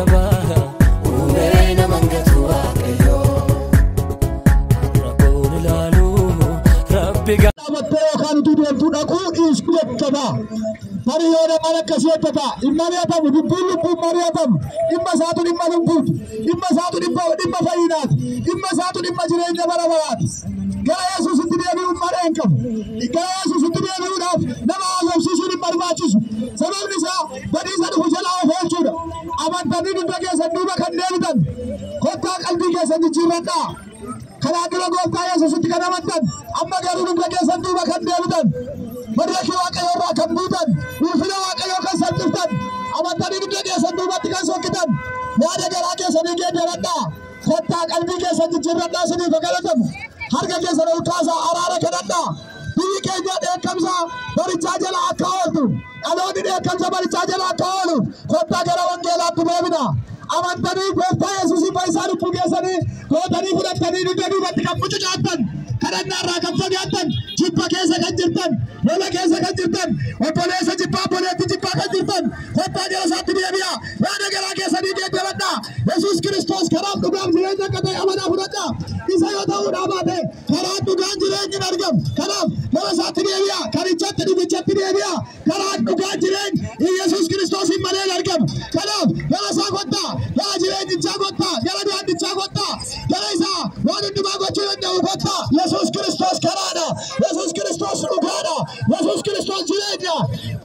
jabaa uumee naman gatu Waaqayyo rakkoon ilaalu Rabbi dhaabattee yookaan utuu deemtuu dhaquu dhiisuu jechuudha. Tarii yoo namaan akkasii hojjeta hin mari'atamu, dubbiin lubbuun mari'atamu, dhimma isaatu dhimma lubbuuti, dhimma isaatu dhimma fayyinaati, dhimma isaatu dhimma jireenya bara baraati. Gara Yesuusitti deebi'uun maree hin qabu. Gara Yesuusitti deebi'uudhaaf nama haasofsiisuun hin barbaachisu. Sababni isaa badiisa dhufu jalaa of oolchuudha. Amantanii dugda keessan duuba kan deebitan kottaa qalbii keessan jijjiirradhaa. Kanaan dura gooftaa Yesuusitti kan amantan amma garuu dugda keessan duuba kan deebitan madraka Waaqayyoo irraa kan buutan ulfina Waaqayyoo kan salphiftan amantanii dugda keessan duubatti kan sokkitan yaada garaa keessanii geeddaradhaa. Kottaa qalbii keessan jijjiirradhaa isiniif haa galatamu. Harka keessan ol kaasaa araara kadhadhaa. Biyyi keenya dheekkamsa barichaa jala akka ooltu dhaloonni dheekkamsa barichaa jala akka oolu kottaa gara wangeelaatti deebina. Amantanii gooftaa Yesuusii fayyisaa lubbuu keessanii gootanii fudhattanii dugda duubatti kan mucucaattan kadhannaa irraa kan fagaattan jibba keessa kan jirtan lola keessa kan jirtan obboleessa jibbaa obboleettii jibbaa kan jirtan kottaa gara isaatti deebi'a. Yaada garaa keessanii geeddaradhaa. Yesuus Kiristoos karaa dhugaaf jireenya akka ta'e amanaa fudhadhaa. Isa yoo ta'uudhaa baate karaa dhugaan jireenyi hin argamu. Kanaaf gara isaatti deebi'a. Karichatti dhugichatti deebi'a. Karaa dhugaan jireenyi Yesuus Kiristoosiin malee hin argamu. Kanaaf gara isaa kottaa, gara jireenyichaa kottaa, gara daandichaa kottaa, gara isaa waan hundumaa gochuu danda'u kottaa. Yesuus Kiristoos karaadha. Yesuus Kiristoos dhugaadha. Yesuus Kiristoos jireenya.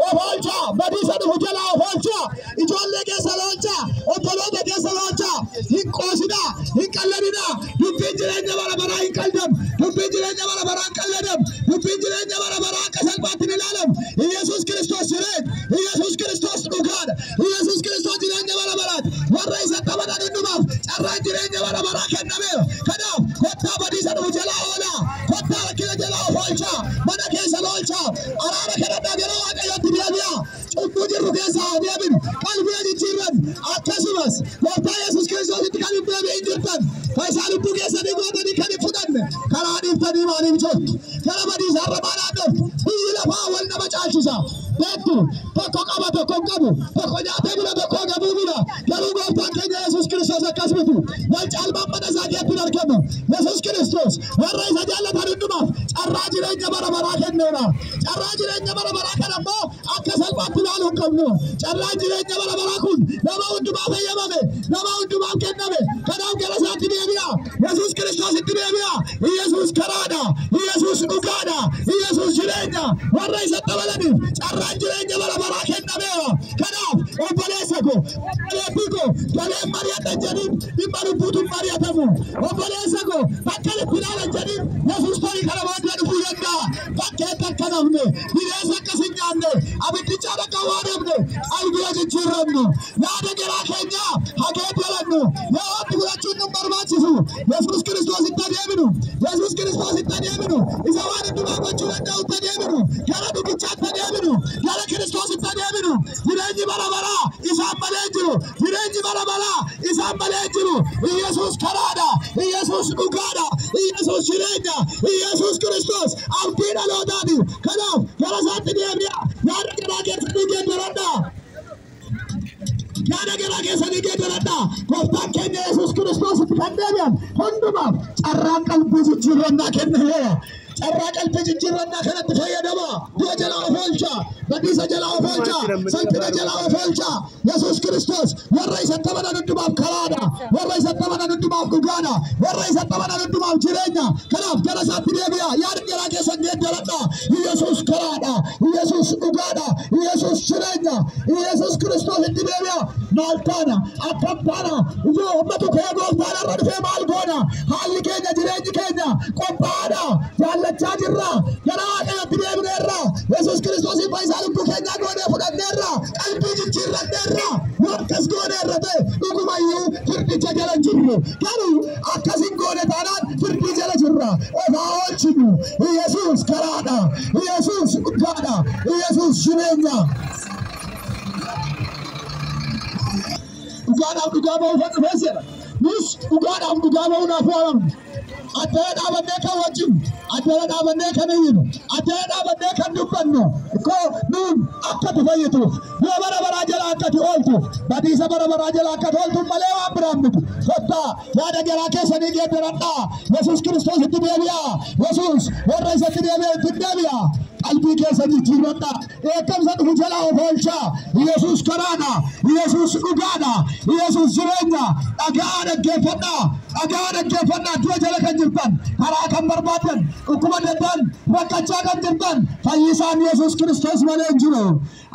Of oolchaa, badiisa dhufu jalaa of oolchaa, ijoollee keessa oolchaa, obboloota keessa oolchaa. Hin qoosinaa, hin qalladinaa. Dubbiin jireenya bara baraa hin qaldamu. Dubbiin jireenya bara baraa hin qalladamu. Dubbiin jireenya bara baraa akka salphaatti hin ilaalamu. Yesuus Kiristoos jireenya. Yesuus Kiristoos dhugaadha. Yesuus Kiristoos jireenya bara baraati. Warra isatti amanan hundumaaf carraan jireenya bara baraa kennameera. Kanaaf kottaa badiisa dhufu jalaa oolaa. Kottaa rakkina jalaa of oolchaa. Mana keessa oolchaa. Araara kadhadhaa gara Waaqayyootti deebi'aa. Cubbuu jirru keessaa haa deebinu. Qalbii jijjiirran. Akkasumas gooftaa Yesuus Kiristoositti kan hin deebi'in jirtan. Fayyisaa lubbuu keessanii gootanii kan hin fudhanne karaa dhiiftanii maaliif jirtu? Gara badiisaarra maal dhuftu? Biyyi lafaa wal nama caalchisa. Beektu tokko qaba tokko hin qabu. Tokko nyaatee bula tokko gabuu bula. Garuu gooftaan keenya Yesuus Kiristoos akkas miti. Wal caalmaan mana isaa keessatti hin argamu. Yesuus Kiristoos warra isa jaallatan hundumaaf carraa jireenya bara baraa kenneera. Carraa jireenya bara baraa kana immoo akka salphaatti ilaaluu hin qabnu. Carraan jireenya bara baraa kun nama hundumaaf eeyyamame, nama hundumaaf kenname. Kanaaf gara isaatti deebi'a. Yesuus Kiristoositti deebi'a. Yesuus karaadha. Yesuus dhugaadha. Yesuus jireenya. Warra isatti amananiif carraan jireenya bara baraa kennameera. Kanaaf obboleessa koo, obboleettii koo galeen mari'adhan jedhiin dhimma lubbuutu hin mari'atamu. Obboleessa koo bakka itti ilaalan jedhiin Yesuus tarii kana booddee dhufuu danda'a. Bakkeetti akka namne, bineensa akkas hin nyaanne, abiddichaan akka hin waadamne, qalbii jijjiirrannu, yaada garaa keenyaa haa geeddarannu. Yerootti fudhachuun nu barbaachisu. Yesuus Kiristoositti adeeminu. Yesuus Kiristoositti adeeminu. Isa waan hundumaa gochuu danda'utti adeeminu. Gara dhugichaatti adeeminu. Gara Kiristoositti adeeminu. Jireenyi bara baraa isaan malee hin jiru. Jireenyi bara baraa isaan malee hin jiru. Yesuus karaadha. Yesuus dhugaadha. Yesuus jireenya. Yesuus Kiristoos abdii dhalootaati. Kanaaf gara isaatti deebi'a. Yaada garaa keessanii geeddaradhaa. Yaada garaa keessanii geeddaradhaa. Gooftaan keenya Yesuus Kiristoositti kan deebi'an hundumaaf carraan qalbii jijjiirrannaa kennameera. Carraa qalbii jijjiirrannaa kanatti fayyadamaa. Du'a jalaa of oolchaa. Badiisa jalaa of oolchaa. Salphina jalaa of oolchaa. Yesuus Kiristoos warra isatti amanan hundumaaf karaadha. Warra isatti amanan hundumaaf dhugaadha. Warra isatti amanan hundumaaf jireenya. Kanaaf gara isaatti deebi'a. Yaada garaa keessan geeddaradhaa. Yesuus karaadha. Yesuus dhugaadha. Yesuus jireenya. Yesuus Kiristoositti deebi'a. Maal taana? Akkam taana? Ijoo ummatu kee gooftaan irra dhufee maal goona? Haalli keenya jireenyi keenya qophaa'aadha. Jaallachaa jirra. Gara Waaqayyootti deebineerra. Yesuus Kiristoosiin fayyisaa lubbuu keenyaa goonee fudhanneerra. Qalbii jijjiirranneerra. Yoo akkas gooneerra ta'e dhugumayyuu firdicha jala hin jirru. Garuu akkas hin goone taanaan firdii jala jirra. Of haa oolchinu. Yesuus karaadha. Yesuus dhugaadha. Yesuus jireenya. Dhugaadhaaf dhugaa ba'uu kan dhufes jedha. Nus dhugaadhaaf dhugaa ba'uudhaaf waamamne. Addana dhaabannee kan wajjin, addana dhaabannee kan iyyinu, addana dhaabannee kan dubbannu, koo nuun akka ati fayyituuf, du'a bara baraa jala akka ati ooltuuf, badiisa bara baraa jala akka ati ooltuuf malee waan biraan miti. Kottaa yaada garaa keessanii geeddaradhaa. Yesuus Kiristoos itti deebi'aa. Yesuus warra isatti deebi'e itti deebi'a. Qalbii keessa jijjiirradhaa. Dheekkamsa dhufu jalaa of oolchaa. Yesuus karaadha. Yesuus dhugaadha. Yesuus jireenya. Dhagaa dhaggeeffadhaa. Dhagaa dhaggeeffadhaa. Du'a jala kan jirtan, karaa kan barbaadan, dhukkuba daddan, rakkachaa kan jirtan, fayyisaan Yesuus Kiristoos malee hin jiru.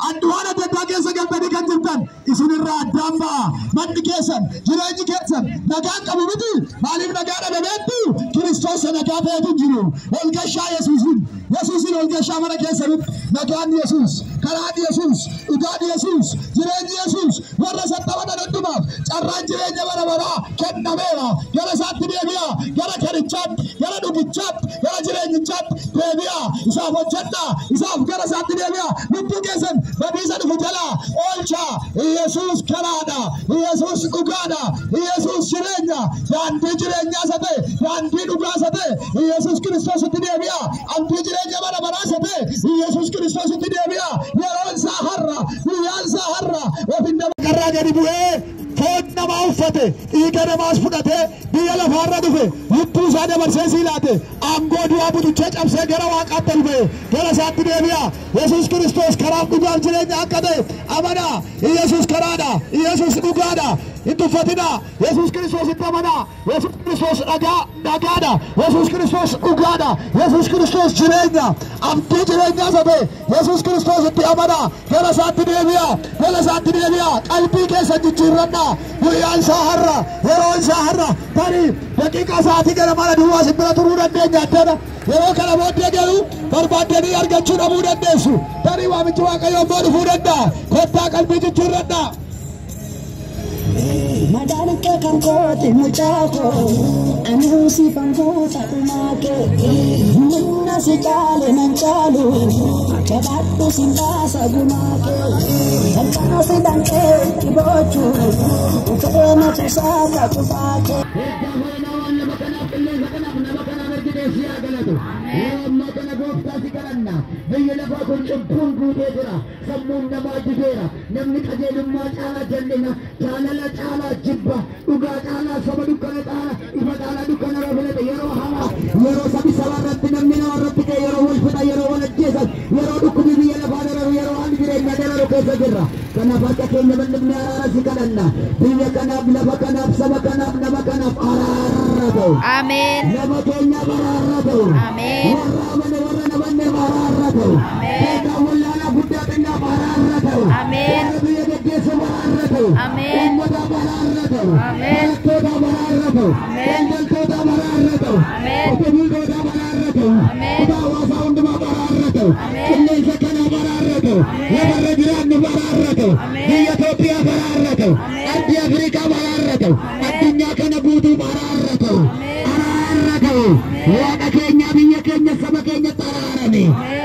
Waan adda addaa keessa galtanii kan jirtan, isinirraa addaan ba'a. Manni keessan, jireenyi keessan nagaan qabu miti. Maaliif nagaa dhabameettu? Kiristoos nagaa ta'etu hin jiru. Ol gashaa Yesuusin. Yesuusin ol gashaa mana keessanitti. Nagaan Yesuus, karaan Yesuus, dhugaan Yesuus, jireenyi Yesuus warra saxxabatan hundumaaf carraan jireenya bara baraa kennameera. Gara isaatti deebi'a. Gara karichaatti, gara dhugichaatti, gara jireenyichaatti deebi'a. Isaaf hojjedhaa. Isaaf gara isaatti deebi'a. Lubbuu keessan badiisa dhufu jalaa oolchaa. Yesuus karaadha. Yesuus dhugaadha. Yesuus jireenya. Daandii jireenyaa isa ta'e, daandii dhugaa isa ta'e, Yesuus Kiristoositti deebi'a. Abdii jireenya bara baraa isa ta'e, Yesuus Kiristoositti deebi'a. Yeroon isaa har'a, guyyaan isaa har'a. Of hin Karraa gadi bu'ee foon namaa uffate, dhiiga namaas fudhatee biyya lafaarra dhufe, lubbuu isaa dabarsee sii laate, aangoo du'aa butuchee cabsee gara waaqaatti ol ba'e, gara isaatti deebi'a. Yesuus Kiristoos karaaf dhugaaf jireenya akka ta'e amanaa. Yesuus karaadha. Yesuus dhugaadha. Hin tuffatinaa. Yesuus Kiristoositti amanaa. Yesuus Kiristoos dhagaa dhagaadha. Yesuus Kiristoos dhugaadha. Yesuus Kiristoos jireenya. Abdii jireenyaa isa ta'e Yesuus Kiristoositti amanaa. Gara isaatti deebi'a. Gara isaatti deebi'a. Qalbii keessa jijjiirradhaa. Guyyaan isaa har'a. Yeroon isaa har'a. Tarii daqiiqaa isaatii gara mana duwwaa si bira turuu dandeenya addana. Yeroo kana booddee garuu barbaaddanii argachuu dhabuu dandeessu. Tarii waamichi Waaqayyoo immoo dhufuu danda'a. Kottaa qalbii jijjiirradhaa. Madaalika kan kooti mucaa koo, ani siifan guuta dhumaa kee. Humna si caale nan caalu, jabaadhu sin baasa gumaa kee. Salphaa si danqee itti boochu, dhufee na tusaata cufaa kee. Biyya lafaa kun cubbuun guutee jira. Sammuun namaa jigeera. Namni qajeelummaa caalaa jal'ina, jaalala caalaa jibba, dhugaa caalaa saba, dukkana caalaa ifa caalaa dukkana irra filate. Yeroo hamaa, yeroo sabi saba irratti, namni nama irratti ka'e, yeroo wal fixa, yeroo wal ajjeesan, yeroo dhukkubni biyya lafaa dararu, yeroo haalli jireenyaa dararu keessa jirra. Kanaaf harka keenya bal'ifnee araara si kadhanna. Biyya kanaaf, lafa kanaaf, saba kanaaf, nama kanaaf araara ta'u. Ameen. Nama keenyaaf araara ta'u. Ameen. Warra amane, warra namanneef araara ta'u. Ameen. Beekaa wallaalaa, guddaa xinnaaf araara ta'u. Ameen. Warra biyya geggeessuuf araara ta'u. Ameen. Uummataaf araara ta'u. Ameen. Barattootaaf araara ta'u. Ameen. Daldaltootaaf araara ta'u. Ameen. Qote bultootaaf araara ta'u. Ameen. Kutaa hawaasaa hundumaaf araara ta'u. Ameen. Qilleensa kanaaf araara ta'u. Lafarra jiraannuuf araara ta'u. Ameen. Biyya Itoophiyaaf araara ta'u. Ameen. Ardii Afriikaaf araara ta'u. Addunyaa kana guutuuf araara ta'u. Araara ta'u. Waaqa keenya, biyya keenya, saba keenyatti araarame.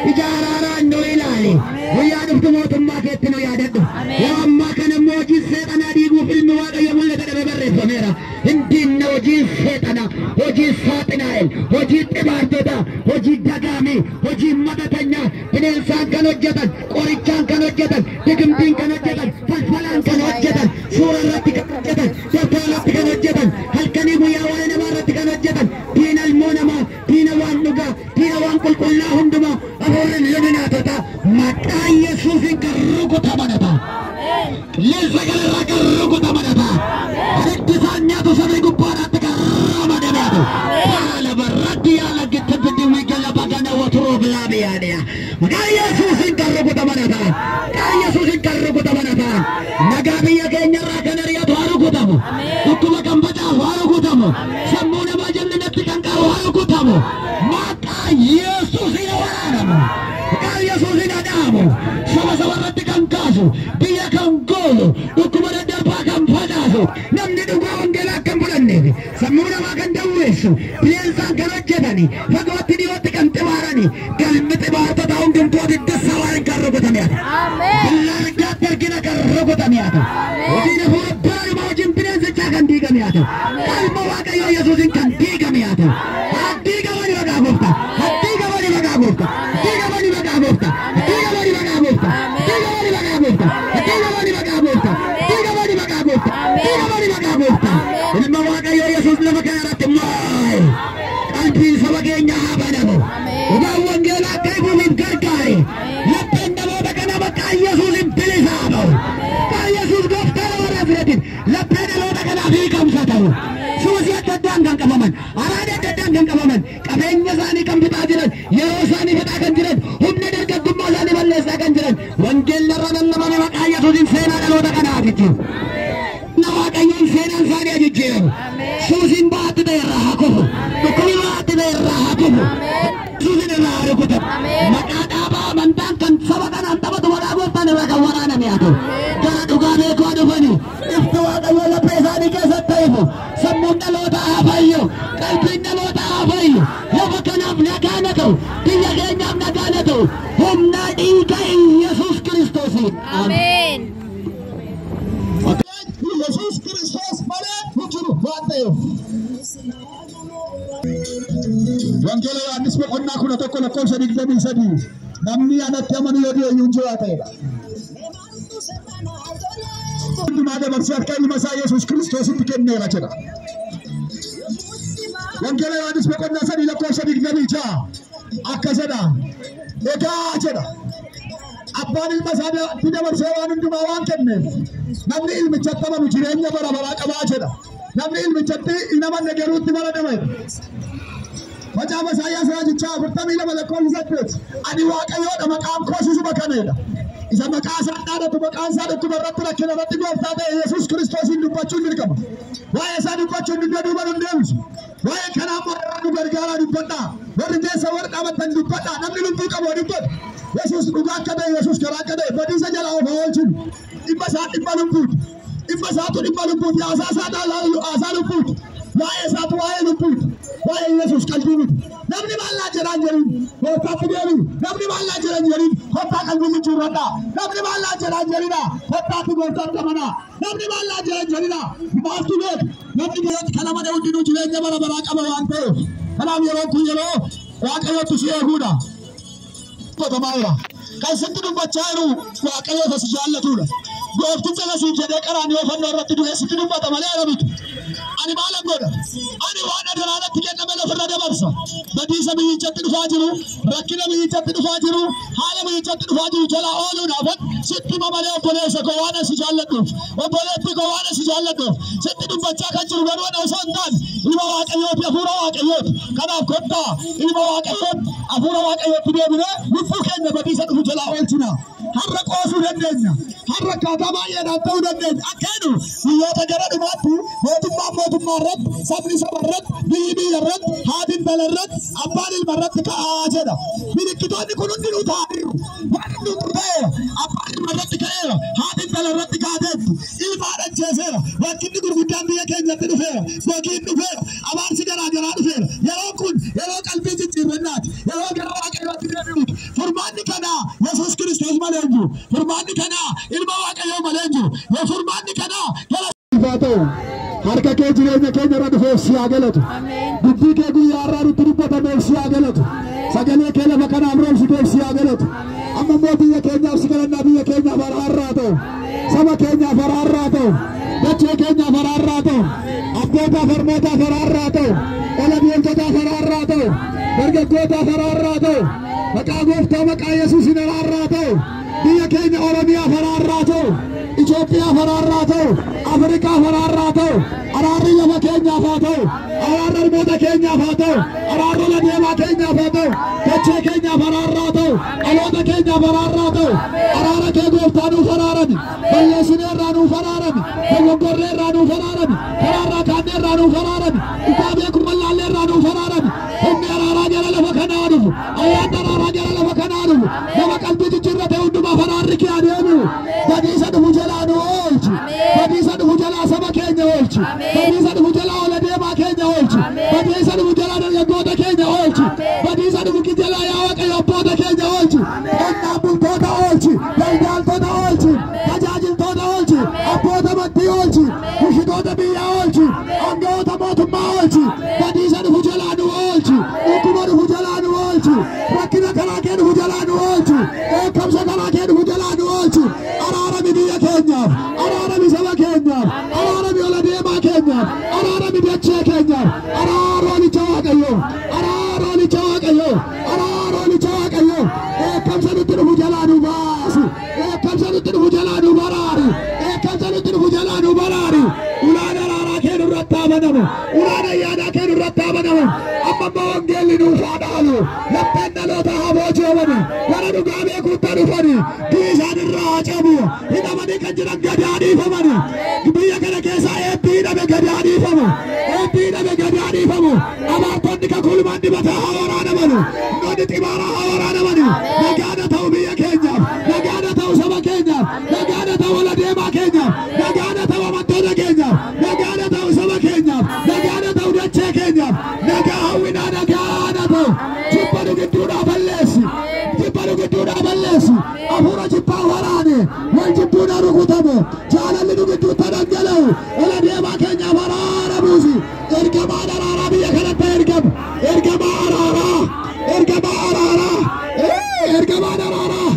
Ija araaraan nu ilaali. Guyyaa dhuftu mootummaa keetti nu yaadadhu. Yeroo ammaa kana immoo hojii seexanaa diiguuf ilmi Waaqayyo mul'ata dhabee barreeffameera. Hin diinna hojii seexanaa, hojii saaxinaa'el, hojii xibaartotaa, hojii dagaamii, hojii madatanyaa, bineensaan kan hojjetan, qorichaan kan hojjetan, digimtiin kan hojjetan, falfalaan kan hojjetan, suura irratti kan hojjetan, dabtara irratti kan hojjetan, halkanii guyyaa waa'ee namaa irratti kan hojjetan, diina ilmoo namaa, diina waan dhugaa, diina waan qulqullaa hundumaa, hafuurri luminaatota maqaa Yesuusiin kan rukutamanata. Qilleensa kanarraa kan rukutamanata. Ibiddi isaan nyaatu samii gubbaadhaatti kan ramadamaatu. Haala barratti yaala gitti wigala bagana waturoo bilaabiyaadhiya. Maqaa Yesuusiin kan rukutamanata. Maqaa Yesuusiin kan rukutamanata. Nagaa biyya keenyarraa kan ari'atu haa rukutamu. Dhukkuba kan facaasu haa rukutamu. Sammuu namaa jallinatti kan qabu haa rukutamu. Maqaa Yesuusiin waraanamu. Maqaa Yesuusiin dhadhaamu. Saba saba irratti kan kaasu, biyya kan goolu, dhukkuba daddarbaa kan facaasu, namni dhugaa wangeelaa kan fudhanneef, sammuu namaa kan dawweessu, bineensaan kan hojjetani, fagootti dhiyootti kan xibaarani, galmi xibaartota hundumtuu abidda waan kan rukutameedha. Ameen. Billaa argaatti argina kan rukutameedha. Hojiin hafuura baruma hojiin bineensichaa kan diigameedha. Qalma Waaqayyoo Yesuusiin kan diigameedha. Qalbiin saba keenyaa haa banamu. Dhugaan wangeelaa akka ifuuf gargaare. Lapheen namoota kana maqaa Yesuusin bilisa haa ba'u. Maqaa Yesuus gooftaa nama Naazreetiin laphee dhaloota kanaaf hiikamsa ta'u. Suusii adda addaan kan qabaman, araada adda addaan kan qabaman, qabeenya isaanii kan fixaa jiran, yeroo isaanii fixaa kan jiran, humna dargaggummaa isaanii balleessaa kan jiran, wangeelli irra lallabame maqaa Yesuusin seenaa dhaloota kanaaf jechuudha. Na Waaqayyoon seenaan isaanii haa jijjiiramu. Suusiin ba'aatti ta'e irraa haa kufu. Dhukkubni ba'aatti ta'e irraa haa kufu. Suusiin irraa haa rukutamu. Maqaa dhaabaa amantaan kan saba kanaan taphatu maqaa gooftaan irraa kan waraaname haa ta'u. Gara dhugaa beekuu haa dhufani. Ifti Waaqayyoo laphee isaanii keessatti haa ifu. Sammuun dhaloota haa fayyu. Qalbiin dhaloota haa fayyu. Lafa kanaaf nagaa na ta'u. Biyya keenyaaf nagaa na ta'u. Humna dhiiga Yesuus Kiristoosiin. Ameen. Yesuus Kiristoos malee hin jiru waan ta'eef. Wangeela Yohaannis boqonnaa 11 lakkoofsa 23 namni anatti amanu yoo du'e iyyuu hin jiraatedha. Hundumaa dabarsee harka ilma isaa Yesuus Kiristoositti kenneera jedha. Wangeela Yohaannis boqonnaa 3 lakkoofsa 26 akka jedha. Egaa jedha. Abbaan ilma isaatti dabarsee waan hundumaa waan kenneef namni ilmichatti amanu jireenya bara baraa qabaa jedha. Namni ilmichatti hin amanne garuutti faradama jedha. Macaafa Isaayyaas raajichaa 42 lakkoofsa 8 ani Waaqayyoodha maqaan koos isuma kanadha. Isa maqaa isaa dhaadatu maqaan isaa dhukkuba irratti rakkina irratti gooftaa ta'e Yesuus Kiristoosiin dubbachuun dirqama. Waa'ee isaa dubbachuun dugda duuba nu deebisu. Waa'ee kanaa immoo nu gargaaraa dubbadhaa. Warri keessa warri dhaabatan dubbadhaa. Namni lubbuu qabu haa dubbatu. Yesuus dhugaa akka ta'e Yesuus karaa akka ta'e badiisa jalaa of haa oolchinu. Dhimma isaa dhimma lubbuuti. Dhimma isaatu dhimma lubbuuti. Haasaa isaa haasaa lubbuuti. Waa'ee isaatu waa'ee lubbuuti. Waa'ee Yesuus qalbii miti. Namni maal jedhaan jedhin gooftaatti deebi'u. Namni maal jedhan jedhin kottaa qalbii jijjiirradhaa. Namni maal jedhaan jedhinaa kottaatti gooftaatti amanaa. Namni maal jedhan jedhinaa maaltu beeku. Namni biratti kana malee hundinuu jireenya bara baraa qaba waan ta'eef. Kanaaf yeroon kun yeroo Waaqayyootti si eeguudha. Dubbatamaa jira. Kan sitti dubbachaa jiru Waaqayyo isa si jaallatudha. Goofticha kasiif jedhee qaraaniyo fannoo irratti du'e sitti dubbata malee ana miti. Ani maalan godha? Ani waan adaraanatti kenname lafarra dabarsa. Badiisa biyyichatti dhufaa jiru, rakkina biyyichatti dhufaa jiru, haala biyyichatti dhufaa jiru jalaa ooluudhaaf sitti hima malee obboleessa koo waan asi jaalladhuuf, obboleettii koo waan asi jaalladhuuf, sitti dubbachaa kan jiru garuu ana osoo hin taane ilma Waaqayyooti, hafuura Waaqayyooti. Kanaaf kottaa ilma Waaqayyooti, hafuura Waaqayyootti deebinee lubbuu keenya badiisa dhufu jalaa oolchina. Har'a qoosuu dandeenya. Har'a akkaataa baay'eedhaan ta'uu dandeenya. Akka jedhu guyyoota gara dhumaatti mootummaan mootummaa irratti, sabni saba irratti, biyyi biyya irratti, haati intala irratti, abbaan ilma irratti ka'aa jedha. Milikkitoonni kun hundinuu ta'aniiru. Waan hundumtuu ta'eera. Abbaan ilma irratti ka'eera. Haati intala irratti kaateetti. Ilma ajjeeseera. Rakkinni gurguddaan biyya keenyatti dhufeera. Gogiin dhufeera. Abaarsi garaa garaa dhufeera. Yeroon kun yeroo qalbii jijjiirrannaati. Yeroo gara Waaqayyootti deebi'uuti. Furmaanni kanaa Yesuus Kiristoos malee hin jiru. Furmaanni kanaa ilma Waaqayyoo malee hin jiru. Furmaanni kanaa gara Ifaa ta'u harka kee jireenya keenya irra dhufeef si haa galatu. Dubbii kee guyyaa har'aa nutti dubbatameef si haa galatu. Sagalee kee lafa kanaaf roobsiteef si haa galatu. Amma immoo biyya keenyaaf si kadhannaa biyya keenyaaf araarraa ta'u. Saba keenyaaf araarraa ta'u. Dachee keenyaaf araarraa ta'u. Abbootaaf harmootaaf araarraa ta'u. Ola deemtotaaf araarraa ta'u. Dargaggootaaf araarraa ta'u. Maqaa gooftaa maqaa Yesuusin araarraa ta'u. Biyya keenya Oromiyaaf araarraa ta'u. Itoophiyaaf araarraa ta'u. Afrikaaf araarraa ta'u. Araarri lafa keenyaaf haa ta'u. Araarri harmoota keenyaaf haa ta'u. Araarri ola deemaa keenyaaf haa ta'u. Dachee keenyaaf araarraa ta'u. Dhaloota keenyaaf araarraa ta'u. Araara kee gooftaa nuuf araarami. Balleessinee irraa nuuf araarami. Dogoggorree irraa nuuf araarami. Karaarraa kaannee irraa nuuf araarami. Dhugaa beekuu wallaallee irraa nuuf araarami. Humni araaraa gara lafa kanaa dhufu. Ayyaanni araaraa gara lafa kanaa dhufu. Nama qalbii jijjiirrate hundumaaf araarri kee adeemu. Badiisa dhufu jalaa nu oolchi. Badiisa dhufu jalaa saba keenya oolchi. Badiisa dhufu jalaa ola deemaa keenya oolchi. Badiisa dhufu jalaa dargaggoota keenya oolchi. Badiisa dhufu jalaa yaa Waaqayyo abboota keenya oolchi. Qonnaan bultoota oolchi. Daldaltoota oolchi. Tajaajiltoota oolchi. Abboota amantii oolchi. Bulchitoota biyyaa oolchi. Aangawoota mootummaa oolchi. Badiisa dhufu jalaa nu oolchi. Dhukkuba dhufu jalaa nu oolchi. Rakkina karaa kee dhufu jalaa nu oolchi. Dheekkamsa karaa kee dhufu jalaa nu oolchi. Araarami biyya keenyaaf. Araarami saba keenyaaf. Araarami ola deemaa keenyaaf. Araarami dachee keenyaaf. Araara olicha Waaqayyoo. Araara Dhufaa dhaalu. Lapheen dhaloota haa booji'amani. Gara dhugaa beekuutti dhufani. Isaan irraa haa cabu. Hidhamanii kan jiran gadi haa dhiifamani. Biyya kana keessaa eebbi hidhame gadi haa dhiifamu. Eebbi hidhame gadi haa dhiifamu. Abaartonni kakulmaan dibataa haa waraanamani. Noonni xibaaraa haa waraanamani. Nagaana ta'u biyya keenyaaf. Nagaana ta'u saba keenyaaf. Nagaana ta'u wal adeemaa keenyaaf. Nagaana ta'u amantoota keenyaaf. Nagaana ta'u saba keenyaaf. Nagaana ta'u dachee keenyaaf. Nagaa hawwinaa nagaana ta'u. Jibba nu gidduudhaa balleessi. Jibba nu gidduudhaa balleessi. Hafuura jibbaa waraane. Wal jibbuudhaan rukutamu. Jaalalli nu gidduutti dhangala'u. Wal adeemaa keenyaaf araara buusi. Ergamaan araaraa biyya kanatti ergamu. Ergamaa araaraa. Ergamaa araaraa. Ergamaan araaraa.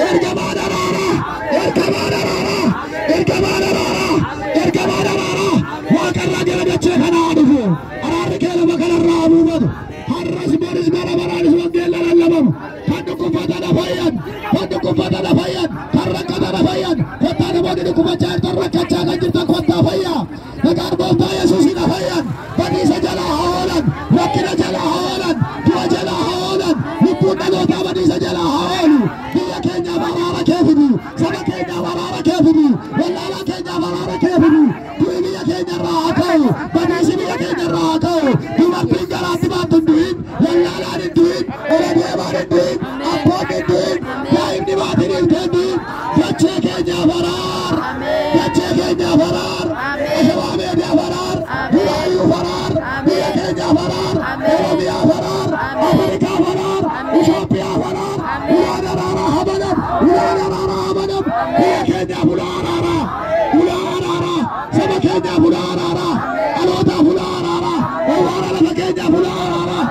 Ergamaan araaraa. Ergamaan araaraa. Ergamaan araaraa. Ergamaan araaraa. Waaqarraa gara dachee kanaa dhufu. Araarri kee lafa kanarraa haa buufatu. Har'as boris bara baraanis wangeelli lallabamu. Kan dhukkubsatan fayyan. Kan dhukkubsatan fayyan. Kan rakkatan fayyan. Kottaa namoonni dhukkubachaa jirtan rakkachaa kan jirtan kottaa fayyaa. Maqaan gooftaa Yesuusiin fayyan. Badiisa jalaa haa oolan. Rakkina jalaa haa oolan. Du'a jalaa haa oolan. Lubbuun dhalootaa badiisa jalaa haa oolu. Biyya keenyaaf araara kee fidi. Saba keenyaaf araara kee fidi. Wallaalaa keenyaaf araara kee fidi. Du'i biyya keenyarraa haa ka'u. Badiisi biyya keenyarraa haa ka'u. Dubartiin garaatti baattu hin du'in. Wallaalaan hin du'in. Ol adeemaan hin du'in. Abboonni hin du'in. Daa'imni maatiin hin du'in. Dachee keenyaaf araara. Dachee keenyaaf araara. Ashawaa meediyaaf araara. Buraayyuuf araara. Biyya keenyaaf araara. Oromiyaaf araara. Afrikaaf araara. Itoophiyaaf araara. Ulaan araaraa haa banamu. Ulaan araaraa haa banamu. Biyya keenyaaf ulaa araaraa. Ulaa araaraa. Saba keenyaaf ulaa araaraa. Dhalootaaf ulaa araaraa. Owwaara lafa keenyaaf ulaa araaraa.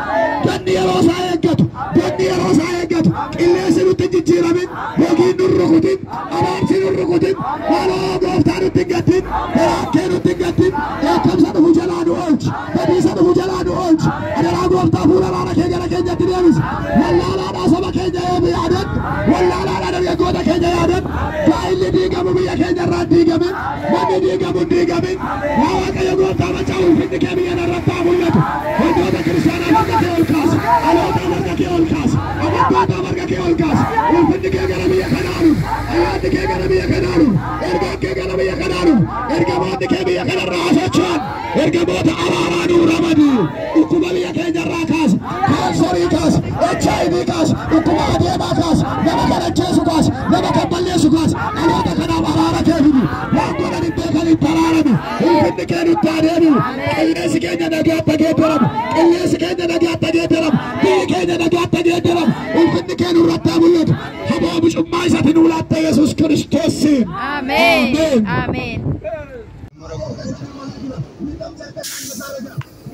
Ganni yeroo isaa eeggatu. Ganni yeroo isaa eeggatu. Qilleensi nutti hin jijjiiramin. Gogiin nu rukutin. Abaarsi nu rukutin. Maaloo gooftaa nutti hin gaddin. Garaan kee nutti hin gaddin. Dheekkamsa dhufu jalaa nu oolchi. Badiisa dhufu jalaa nu oolchi. Adaraa gooftaa fuula araara kee gara keenyatti deebisi. Wallaalaadhaa saba keenya eebi yaadadhu. Wallaalaadhaa dargaggoota keenya yaadadhu. Gaa'illi diigamu biyya keenya irraa hin diigamin. Manni diigamu hin diigamin. Yaa Waaqayyo gooftaa macaa ulfinni kee biyya irratti haa mul'atu. Waldoota kiristaanaa harka kee ol kaasi. Dhaloota harka kee ol kaasi. Amantoota harka kee ol kaasi. Ulfinni kee gara biyya kanaa dhufu. Ayyaanni kee gara biyya kanaa dhufu. Ergaan kee gara biyya kanaa dhufu. Ergamoonni kee biyya kanarraa haa socho'an. Ergamoota araaraa nuu ramadi. Dhukkuba biyya keenyarraa kaasi. Kaansarii kaasi. HIV kaasi. Dhukkuba adeemaa kaasi. Nama kan ajjeesu kaasi. Nama kan balleessu kaasi. Dhaloota kanaaf araara kee fidi. Waan godhan hin beekan itti araarami. Ulfinni kee nutti haa deebi'u. Qilleensi keenya nagaatti haa geeddaramu. Qilleensi keenya nagaatti haa geeddaramu. Biyyi keenya nagaatti haa geeddaramu. Ulfinni kee nurratti haa mul'atu. Haboo mucummaa isatti nuu laatte Yesuus Kiristoosiin. Ameen. Ameen.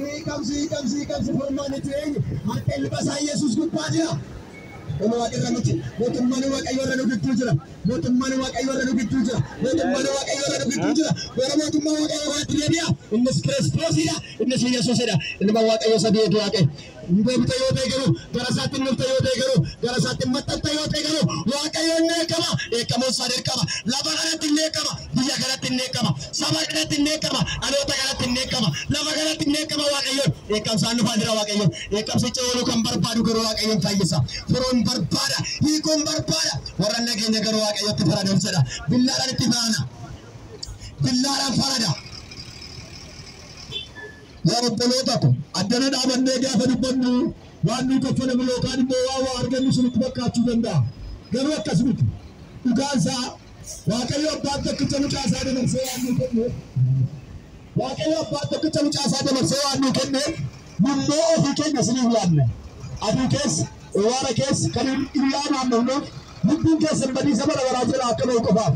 Hiikamsi furmaanitti eenyu harka ilma isaa Yesuus gubbaa jira. Kun waaqarra miti. Mootummaan Waaqayyoo irra nu gidduu jira. Mootummaan Waaqayyoo irra nu gidduu jira. Mootummaan Waaqayyoo irra nu gidduu jira. Gara mootummaa Waaqayyoo kanatti deebi'a. Innis Kiristoosidha. Innis Yesuusidha. Ilma Waaqayyoo sadii eegi Waaqayyo. Deebite yoo ta'e garuu gara isaatti dhufte yoo ta'e garuu gara isaatti maxxante yoo ta'e garuu Waaqayyo inni eegama. Eeggamuun isaa dirqama. Lafa kanatti inni eegama. Biyya kanatti inni eegama. Saba kanatti inni eegama. Dhaloota kanatti inni eegama. Lafa kanatti inni eegama Waaqayyoon. Eeggamsaan dhufaa jira Waaqayyoon. Eeggamsicha ooluu kan barbaadu garuu Waaqayyoon fayyisa. Firoon barbaada. Hiikuun barbaada. Warra nageenya garuu Waaqayyotti faraduuf jedha. Billaadhaan itti farada. Billaadhaan farada. Yaa obboloota ko addana dhaabannee gaafa dubbannu waan nu kaffalamu yookaan immoo waa waa argannu sunitti fakkaachuu danda'a. Garuu akkas miti. Dhugaan isaa Waaqayyo abbaan tokkicha mucaa isaa dabarsee waan nuu kenneef Waaqayyo abbaan tokkicha mucaa isaa dabarsee waan nuu kenneef immoo ofii keenya isiniif laanne. Aduu keessa, owwaara keessa kan hiriyaa naannofnuuf lubbuun keessan badiisa bara baraa jalaa akka ba'u qofaaf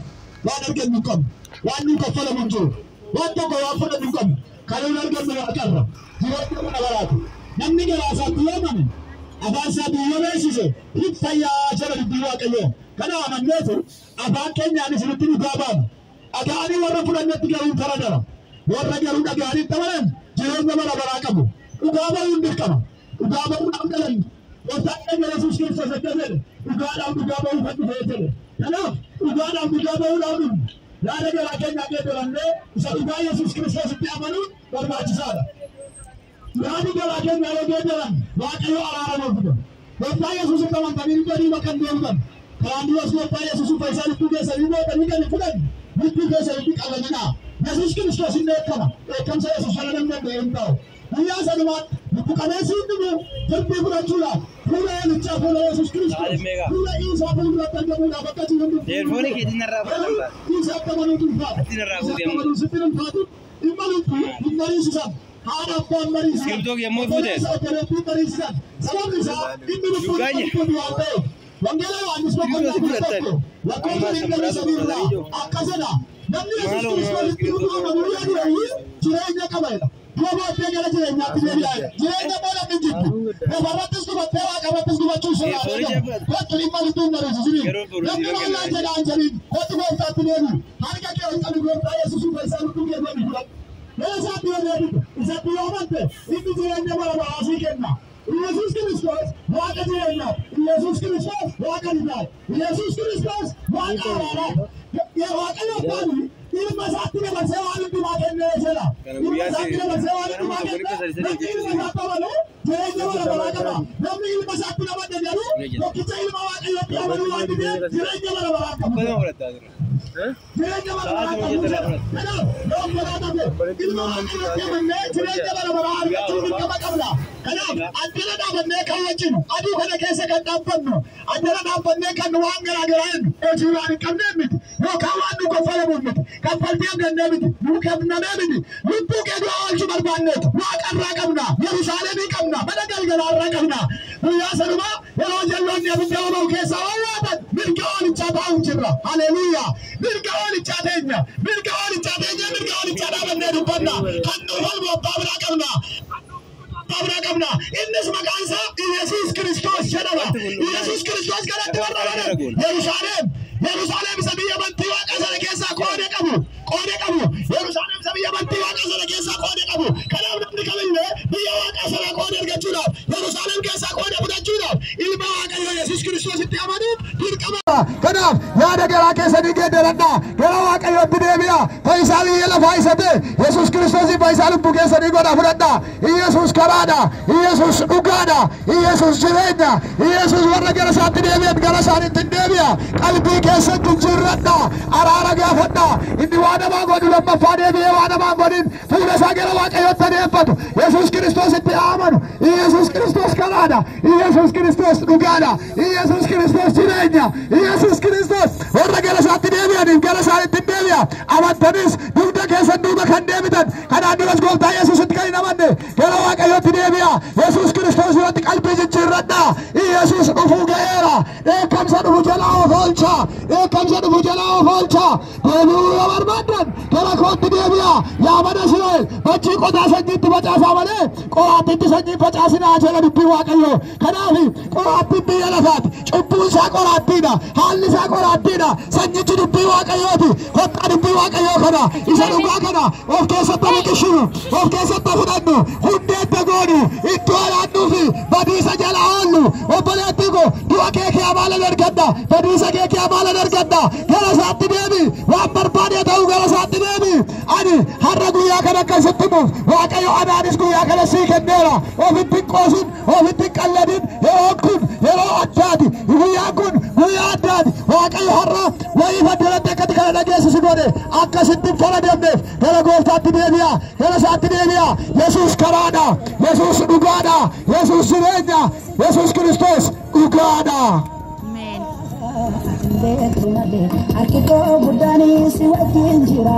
waan argannu hin qabnu. Waan nuu kaffalamu hin jiru. Waan tokko waan fudhannu hin qabnu. Kan nuun argannu waaqarra. Jireenya bara baraati. Namni garaa isaatti yoo amane afaan isaatiin yoo beeksise hin fayyaa jedha dubbii Waaqayyoo. Kana amanneetu afaan keenyaan isinitti dhugaa baana. Dhaga'anii warra fudhannetti garuu hin faradara. Warra garuu dhaga'anii itti amanan jireenya bara baraa qabu. Dhugaa ba'uun dirqama. Dhugaa ba'uudhaaf dhalanne. Gooftaan keenya Yesuus Kiristoos akka jedhe dhugaadhaaf dhugaa ba'uu kan dhufee jedhe. Kanaaf dhugaadhaaf dhugaa ba'uudhaaf dhufne. Yaada garaa keenyaa geeddarannee isa dhugaa Yesuus Kiristoositti amanuun barbaachisaadha. Yaadi garaa keenya yoo geeddaran Waaqayyo araara nuuf fida. Gooftaa Yesuusitti amantanii dhibba kan deemtan. Karaan duras Gooftaa Yesuusin fayyisaa lubbuu keessanii gootanii kan hin fudhanne lubbuu keessanitti qabaminaa. Yesuus Kiristoos hin dheekkama. Dheekkamsa Yesuus jala namni danda'e hin ta'u. Guyyaa sanumaatti lubbu qabeessi hundinuu firdii fudhachuudhaaf fuula Hoolichaa, fuula Yesuus Kiristoos, fuula Iisaa fuulduratti argamuudhaaf akka jiru hundumtuu. Telefoonii keetiin narraa fudhatan ba'a. Iisaa akka amanuutu ulfaata. Ati narraa Isa fuutee akka amanuu sitti hin ulfaatu. Dhimma lubbuu hin mariisisan. Haadha abbaan mariisisan. Iskiriptoo yommuu fuute. Obboleessa obboleettiin mariisisan. Sababni isaa inni lubbuun Dhugaa dhibba waan ta'eef. Wangeela Yohaannis boqonnaa 11 lakkoofsa 23 irraa akkas jedha. Namni Yesuus Maaloo Kiristoositti iskiriptoo dhufu amanuu yoo du'e jireenya qaba jedha. Du'a booddee gara jireenyaatti deebi'a jedha. Jireenya booda hin jirtu. Lafarrattis gubattee waaqarrattis gubachuun sirraa Telefoonii eegama. fudhate. Kottu dhimma lubbuun mariisisiniin. Yeroo boru Namni siif maal kenna. jedhaan jedhiin kottu gooftaatti deebi'u. Harka kee ol qabi gooftaa Yesuusin fayyisaa lubbuu kee godhi fudhadhu. Yoo isaatti yoo deebite, isatti yoo amante, inni jireenya bara baraa sii kenna. Yesuus Kiristoos Waaqa jireenyaati. Yesuus Kiristoos Waaqa dhugaati. Yesuus Kiristoos Waaqa araaraati. Waaqayyo abbaan ilma isaatti dabarsee waan hundumaa kennee jedha. Kana Ilma guyyaa isaatti dabarsee waan hundumaa ganama kennee tokko namni ilma isaatti amanu jireenya bara baraa qaba. Namni ilma isaatti amanne garuu tokkicha ilma Waaqayyootti amanuu waan dideef jireenya bara baraa qabu. Akkasuma fudhattaa jira. Jireenya bara baraa qabu jedha. Kanaaf yoo obbolaa taate ilma Waaqayyootti amannee jireenya bara baraa argachuu dirqama qabna. Kanaaf addana dhaabannee kan wajjinu aduu kana keessa kan dhaabbannu addana dhaabbannee kan waan garaa garaa jennu hojii waan hin qabnee miti yookaan waan nu kaffalamuuf miti kaffaltii argannee miti nu kennamee miti lubbuu kee du'a oolchuu barbaanneetu waaqarraa qabna Yerusaalemii qabna mana galgalaarraa qabna guyyaa sanumaa yeroo jalloonni abidda boba'u keessaa wawwaatan mirga hoolichaa taa'uuf jirra. Haleluuyaa! Mirga hoolichaa teenya, mirga hoolichaa teenya, mirga hoolichaa dhaabannee dubbanna. Kan nu falmu abbaa biraa qabna. Abbaa biraa qabna. Innis maqaan isaa Yesuus Kiristoos jedhama. Yesuus Kiristoos kanatti warra amanan Yerusaalem, Yerusaalem isa biyya amantii Waaqa sana keessaa qooda qabu, qooda qabu. Yerusaalem isa biyya amantii Waaqa sana keessaa qooda qabu. Kanaaf namni kamillee biyya Waaqa sana qooda argachuudhaaf, Yerusaalem keessaa qooda fudhachuudhaaf ilma Waaqayyoo Yesuus Kiristoositti amanuuf dirqama. Kanaaf yaada garaa keessanii geeddaradhaa. Gara Waaqayyootti deebi'aa. Fayyisaa biyya lafaa isa ta'e Yesuus Kiristoosiin fayyisaa lubbuu keessanii godhaa fudhadhaa. Yesuus karaadha. Yesuus dhugaadha. Yesuus jireenya. Yesuus warra gara isaatti deebi'an gara isaaniitti hin deebi'a. Qalbii keessan jijjiirradhaa. Araara gaafadhaa. Inni waan namaa godhu lammaffaa deebi'ee waan namaa hin godhin fuula isaa gara Waaqayyootti adeemfatu. Yesuus Kiristoositti amanu. Yesuus Kiristoos karaadha. Yesuus Kiristoos dhugaadha. Yesuus Kiristoos jireenya. Yesuus Kiristoos warra gara isaatti deebi'aniif gara isaaniitti hin deebi'a. Amantanis dugda keessan duuba kan deebitan kanaan duras gooftaa Yesuusitti kan hin amanne gara Waaqayyootti deebi'a. Yesuus Kiristoos irratti qalbii jijjiirradhaa. Yesuus dhufuu ga'eera. Dheekkamsa dhufu jalaa of oolcha. Dheekkamsa dhufu jalaa of oolcha. Deebi'uu yoo barbaaddan gara kootti deebi'a. Yaa mana Israa'el bachii qotaa sanyiitti facaasaa malee qoraattiitti sanyii facaasinaa jedha dubbii Waaqayyoo. Kanaaf qoraattiin biyya lafaati. Cubbuun isaa qoraattiidha. Haalli isaa qoraattiidha. Sanyichi dubbii Waaqayyooti. Kottaa dubbii Waaqayyoo kana isa dhugaa kana of keessatti biqilchinu, of keessatti fudhannu, hundeetta goonu, iddoo laannuu fi badiisa jala oollu. Obboleettii koo du'a kee kee maalan argadha? Badiisa kee kee maalan argadha? Gara isaatti deemi. Waan barbaade ta'uu gara isaatti deemi. Ani har'a guyyaa kana akkasitti himuuf Waaqayyo anaanis guyyaa kana sii kenneera. Ofitti hin qoosin, ofitti hin qalladin. Yeroon kun yeroo addaati. Guyyaan kun guyyaa addaati. Waaqayyo har'a wayii faddaratti akkatti kana dhageessisu godhe akkasitti hin faradamneef gara gooftaatti deebi'a. Gara isaatti deebi'a. Yesuus karaadha. Yesuus dhugaadha. Yesuus jireenya. Yesuus Kiristoos dhugaadha. Ameen. Beektu malee harki koo guddaanis si wajjin jira.